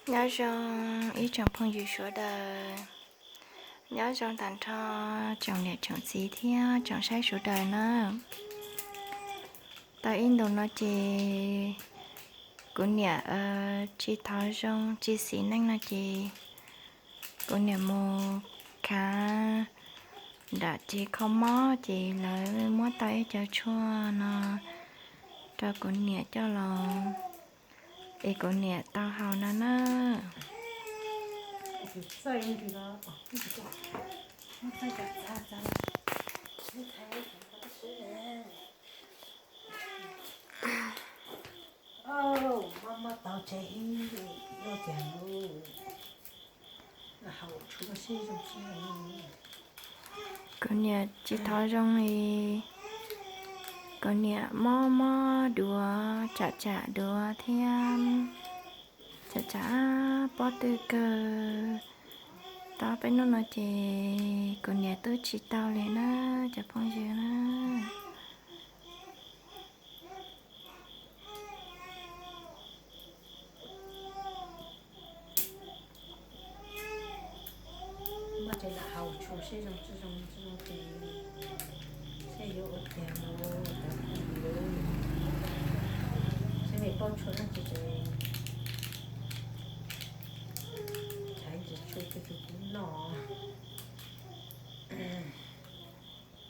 Nyob zoo ib tsoom phooj ywg sawv daws, nyob zoo tag nrho tsoom niam tsoom txiv thiab tsoom saib sawv daws na. Tau ib ntus no ces kuv niam tsis thov zoo tsis xis neej no ces kuv niam mus khav nram ces kho mob ces lawv muab tau ib co tshuaj no rau kuv niam coj los es kuv niam tau haus no na. Kuv niam tsis thov zoo li, kuv niam mob mob duav, tsam tsam duav thiab tsam tsam pob tw kawg. Tau peb hnub no ces kuv niam twb tsis tau li na cov phooj ywg na.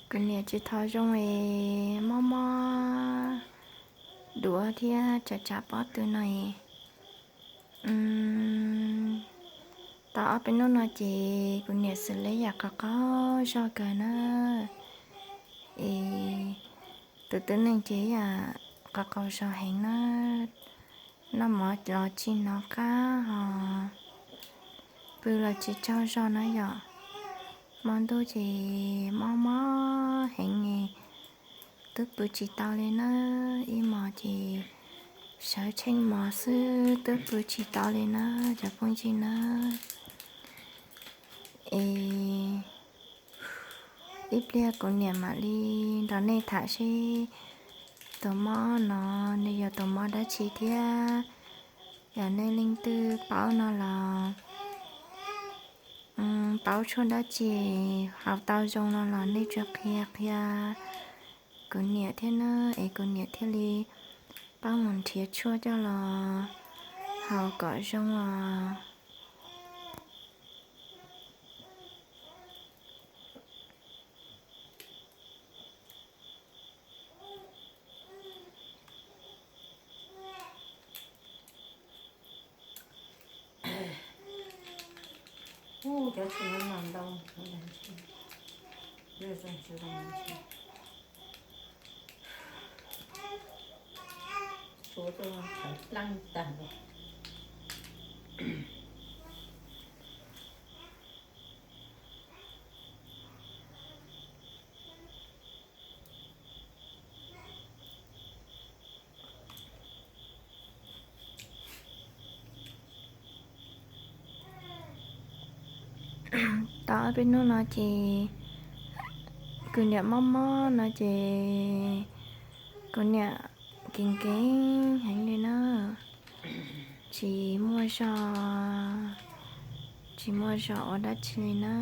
Kuv niam tsis thov zoo es mob mob duav thiab tsam tsam pob tw no es tau ob peb hnub no ces kuv niam xws li yam qaug qaug zog kawg na. Es tus tib neeg ces yam qaug qaug zog heev na, noj mov los tsis hnov qab ho pw los tsis tsaug zog na yom. Hmo ntuj ces mob mob heev, twb pw tsis tau li na. Ib hmos ces sawv tsheej mov xwb twb pw tsis tau li na cov phooj ywg na. Es ib pliag kuv niam mam li nrog nej tham seb tus mob no nws yog tus mob dab tsi thiab yog nej leej twg paub no los paub tshuaj dab tsi haus tau zoo no los nej tsuas qhia qhia kuv niam thiab na, es kuv niam thiaj li paub mus nrhiav tshuaj coj los haus kom zoo os. Tau ob peb hnub no ces kuv niam mob mob no ces kuv niam kev nkees heev li na, tsis muaj zog, tsis muaj zog ua dab tsi li na.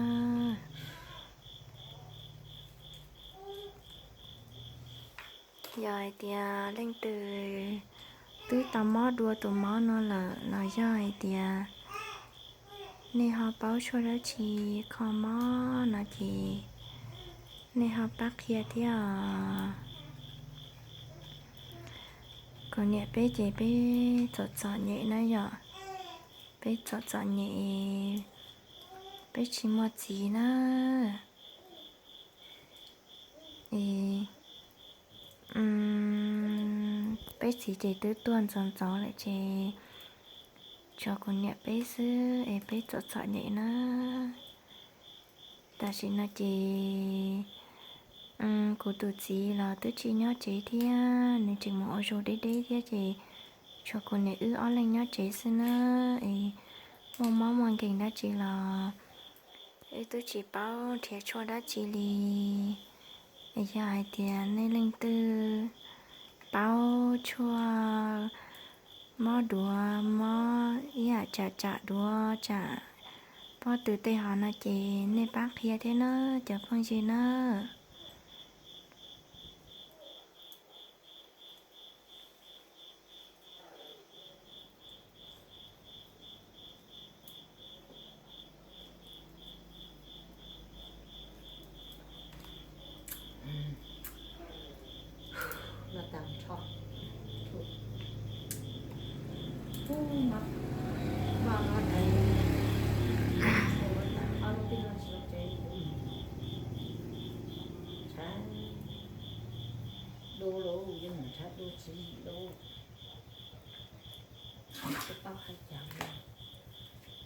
Yog hais tias leej twg twb tau mob dua tus mob no lawm los yog hais tias nej ho paub tshuaj dab tsi kho mob no ces nej ho pab qhia thiab os. Kuv niam peb ces peb txom txom nyem na yom, peb txom txom nyem, peb tsis muaj txiv na. Es peb txiv ces twb tuag ntxov ntxov lawm ces tshuav kuv niam peb xwb es peb txom txom nyem na. Tam sim no ces kuv tus txiv los twb tsis nyob tsev thiab nws tseem mus ua zug deb deb thiab ces tshuav kuv niam wb ob leeg nyob tsev xwb na. Es muaj mob muaj nkeeg dab tsi los wb twb tsis paub nrhiav tshuaj dab tsi li. Es yog hais tias nej leej twg paub tshuaj mob duav mob ib yam tsam tsam duav tsam pob tw tej hov no ces nej pab qhia thiab na cov phooj ywg na.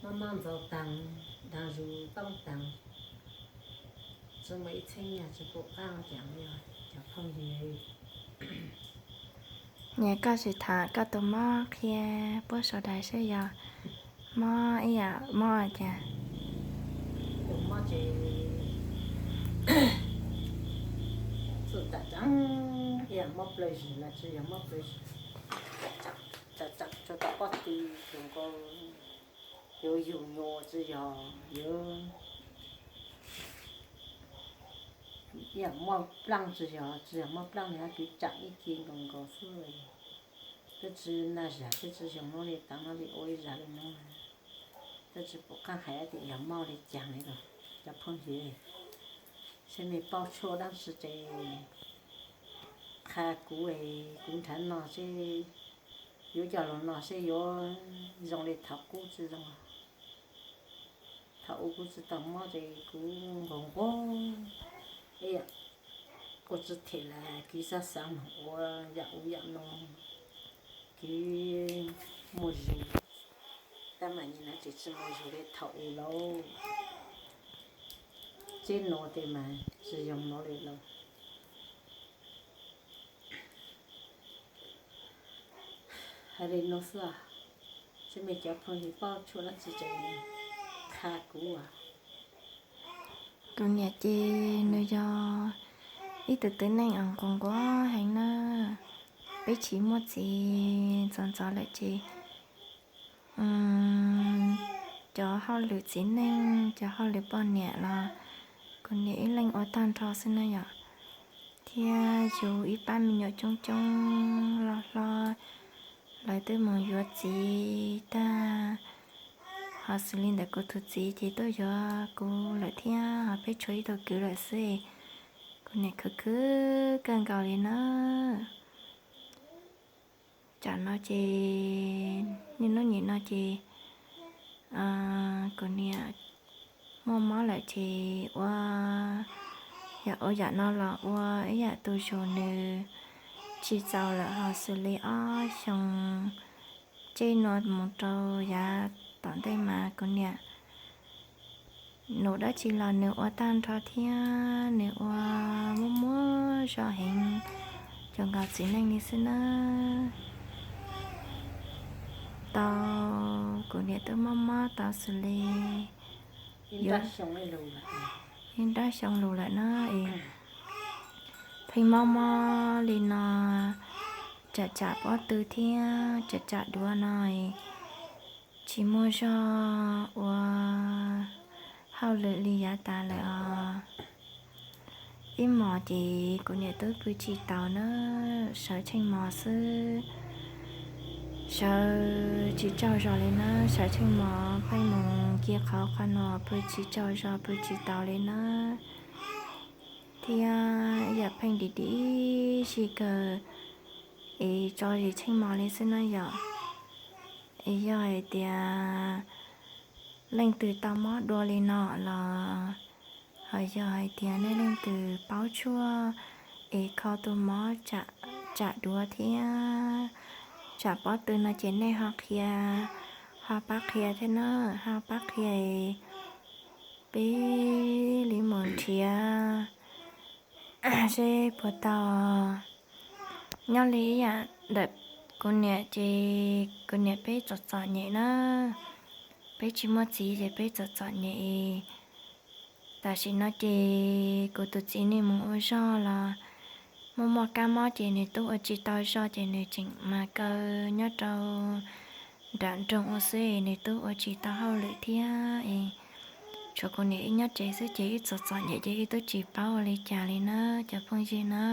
Maj maj ntxaus taag, daag zus tooj taag, tsi muaj ib txheeb nyaj tsi pum qaab caag li os cov phooj ywg. Nyem koj sim tham koj tus mob qhia puab sawv daws seb yog mob ib yam mob cas. Tus mob ces txuj tam tsaam ib yam mob plawg zim los tsi yog mob plawg zim, tam tsaam rua tom pob tw, tus nkaus yuav yug nyuas tsi yog, yuav ib yam mob plaaj tsi yog, tsi yog mob plaaj li hab, kuv tsaam ib ce nkaus nkaus xwb. Twb tsi naj zag twb tsi xyoo nuav li, tav nuav li ua ib zag li nuav, twb tsi pum qaab hais tias yog mob li caag li los cov phooj ywg. Seb mej paub tshuaj dlaab tsi ces qha kuv, kuv nrhav no seb yuav coj lug no seb yuav zoo li thaum kuv tsi zoo. Thaum ub kuv tsi tau mob ces kuv nqug nquag ib yam, kuv tsi them lawm, kuv xaav xaav moog ua yam ub yam no, kuv muaj zug, tab mas nyem no ces tsi muaj zug li thaum ub lauj. Tseeb nuav tes mas tsi zoo nuav li lauj. Hais li nuav xwb, seb mej cov phooj ywg paub tshuaj dlaab tsi ces qha kuv. Kuv niam ces nws yog ib tug txiv neej uas nquag nquag heev na. Peb tsis muaj txiv ntxov ntxov lawm ces cov hauj lwm txiv neej, cov hauj lwm poj niam los kuv niam ib leeg ua tag nrho xwb na yom. Thiab yug ib pab me nyuam coob coob loj hlob, lawv twb mus yuav txiv tag. Ho xws li ntawm kuv tus txiv ces tuaj yuav kuv lawm thiab, ho peb tshuav ib tug kwv lawm xwb. Kuv niam khwv khwv kawg nkaus li na. Tsam no ces niaj hnub nim no ces kuv niam muaj mob lawm ces ua yam ua yam no los ua ib yam tu yus nws tsis txaus lawm, ho xws li ob xyoo tseb no mus rau yav tom ntej mas kuv niam num dab tsi los nws ua tag nrho thiab nws ua muaj muaj zog heev, cov nkaus txiv neej li xwb na. Tau kuv niam twb mob mob tau xws li ib nrab xyoo lug lawm na es pheej mob mob li no, tsam tsam pob tw thiab tsam tsam duav no es tsis muaj zog ua hauj lwm li yav tas lawm os. Ib hmos ces kuv niam twb pw tsis taus na, sawv tsheej mos xwb, sawv tsis tsaug zog li na, sawv tsheej mos pheej mus cia qhov qhov no pw tsis tsaug zog pw tsis taus li na. Thiab ib yam pheej dim dim si kawg es tso zis tsheej mos li xwb na yom. Es yog hais tias leej twg tau mob dua li no los, ho yog hais tias nej leej twg paub tshuaj es kho tus mob tsam duav thiab tsam pob tw no ces nej ho qhia, ho pab qhia thiab na, ho pab qhia es peb li mus nrhiav seb puas tau. Nyob li ib yam ntawm kuv niam ces kuv niam peb txom txom nyem na, peb tsis muaj txiv ces peb txom txom nyem. Tam sim no ces kuv tus txiv nws mus ua zog los muaj muaj kab mob ces nws tub ua tsis tau zog ces nws tseem mas kaw nyob rau nram nroog ua xwb, nws twb ua tsis tau hauj lwm thiab es tshuav kuv niam wb nyob tsev xwb ces wb txom txom nyem ces wb twb tsis paub ua li cas li na cov phooj ywg na.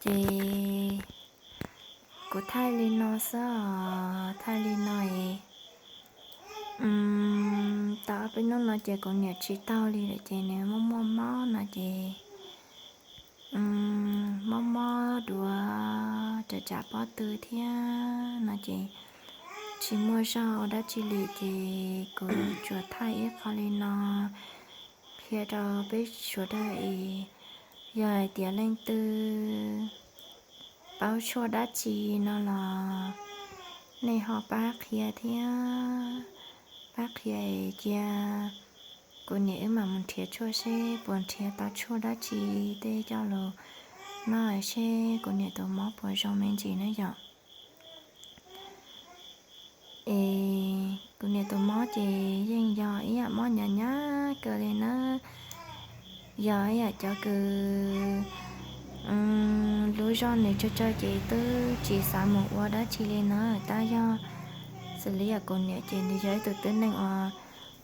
Ces kuv thaij li no xwb os, thaij li no es tau ob peb hnub no ces kuv niam tsis taug li lawm ces nws muaj muaj mob no ces mob mob duav tsam tsam pob tw thiab no ces tsis muaj zog ua dab tsi li ces kuv tsuas thaij ib qho li no qhia rau peb sawv daws es yog hais tias leej twg paub tshuaj dab tsi no los nej ho pab qhia thiab, pab qhia es cia kuv niam wb mam mus nrhiav tshuaj seb puas nrhiav tau tshuaj dab tsi tej coj los noj seb kuv niam tus mob puas zoo me ntsis na yom. Es kuv niam tus mob ces yeej yog ib yam mob hnyav hnyav kawg li na, yog ib yam cov kws lub zog nws tsawg tsawg ces twb tsis xav mus ua dab tsi li na, tab yog xws li yam kuv niam ces nws yog ib tug tib neeg uas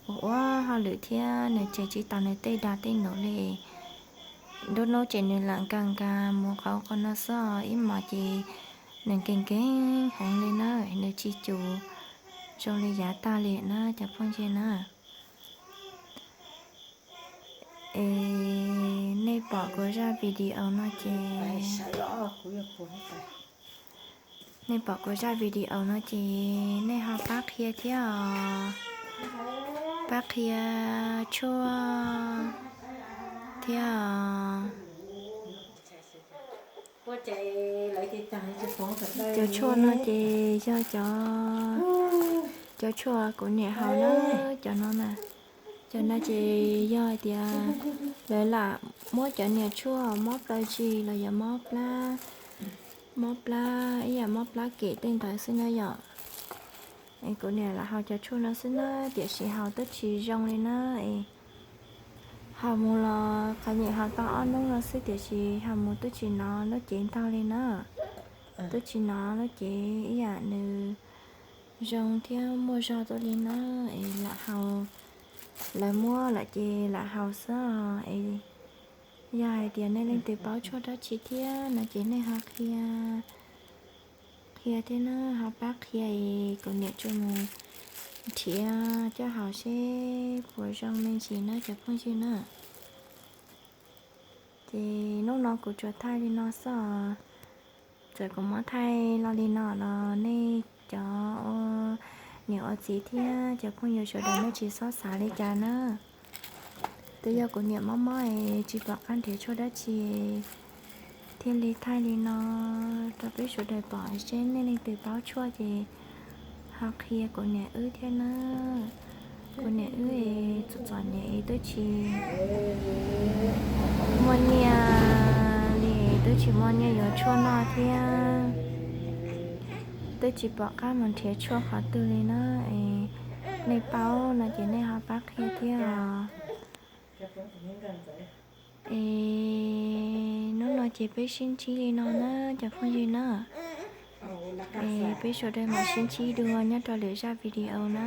ua ua hauj lwm thiab nws tseg tsis tau nws tej dag tej num li. Nruab hnub ces nws lam nkag nkag mus qhov qhov no xwb, ib hmos ces nws nkees nkees heev li na, nws tsis cum zoo li yav tag li na cov phooj ywg na. Es nej pom kuv zaj video no ces, nej pom kuv zaj video no ces nej ho pab qhia thiab os, pab qhia tshuaj thiab os. Cov tshuaj no ces yog cov, cov tshuaj kuv niam haus na, cov no na. Cov no ces yog hais tias lawv lam muab cov niag tshuaj mob plaws ntsis los yog mob plab, mob plab ib yam mob plab kem tej ntawd xwb na yom. Es kuv niam lam haus cov tshuaj no xwb na, tiam sis haus twb tsis zoo li na. Es haus mus los qhov nyuam haus tau ob hnub no xwb tiam sis haus mus twb tsis hnov lub cev ntog li na. Twb tsis hnov lub cev ib yam nws zoo thiab muaj zog tuaj li na. Es lam haus, lawv muab lawm ces lam haus xwb os. Es yog hais tias nej leej twg paub tshuaj dab tsi thiab no ces nej ho qhia, qhia thiab na, ho pab qhia es kuv niam tsuas mus nrhiav coj haus seb puas zoo me ntsis na cov phooj ywg na. Ces hnub no kuv tsuas thaij li no xwb os. Txawm kuv muab thaij los li no los nej cov niam ua txiv thiab cov phooj ywg sawv daws nej tsis txhob xav li cas na. Twb yog kuv niam mob mob es tsis pom qab nrhiav tshuaj dab tsi thiaj li thaij li no rau peb sawv daws pom seb nej leej twg paub tshuaj ces ho qhia kuv niam wb thiab na. Kuv niam wb es txom txom nyem es twb tsis muaj nyiaj li, twb tsis muaj nyiaj yuav tshuaj noj thiab twb tsis pom qab mus nrhiav tshuaj qhov twg li na. Es nej paub no ces nej ho pab qhia thiab os. Es hnub no ces peb sib ntsib li no na cov phooj ywg na. Es peb sawv daws mam sib ntsib dua nyob rau lwm zaj video na.